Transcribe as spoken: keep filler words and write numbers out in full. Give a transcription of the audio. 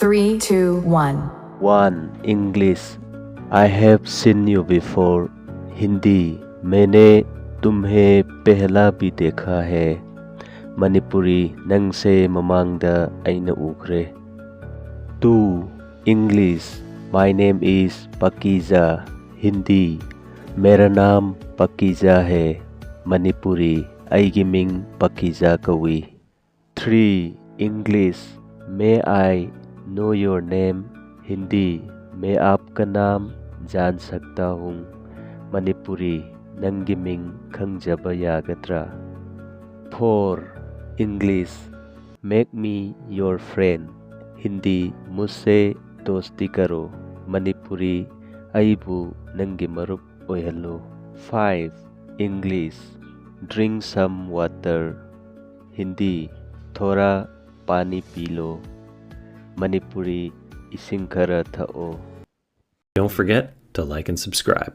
Three, two, one. One. English. I have seen you before. Hindi. मैंने तुम्हें पहला भी देखा है. Manipuri. ꯅꯪꯁꯦ ꯃꯃꯥꯡꯗ ꯑꯩꯅ ꯎꯈ꯭ꯔꯦ. Two. English. My name is Pakiza. Hindi. मेरा नाम पकीजा है. Manipuri. ꯑꯩꯒꯤ ꯃꯤꯡ ꯄꯀꯤꯖꯥ ꯀꯧꯏ. Three. English. May I know your name? Hindi. मैं आपका नाम जान सकता हूँ? Manipuri. ꯅꯪꯒꯤ ꯃꯤꯡ ꯈꯪꯖꯕ ꯌꯥꯒꯗ꯭ꯔꯥ? Four. English. Make me your friend. Hindi. मुझसे दोस्ती करो. Manipuri. ꯑꯩꯕꯨ ꯅꯪꯒꯤ ꯃꯔꯨꯞ ꯑꯣꯏꯍꯜꯂꯨ. Five. English. Drink some water. Hindi. थोड़ा पानी पी लो. Manipuri. ꯏꯁꯤꯡ ꯈꯔ ꯊꯛꯑꯣ. Don't forget to like and subscribe.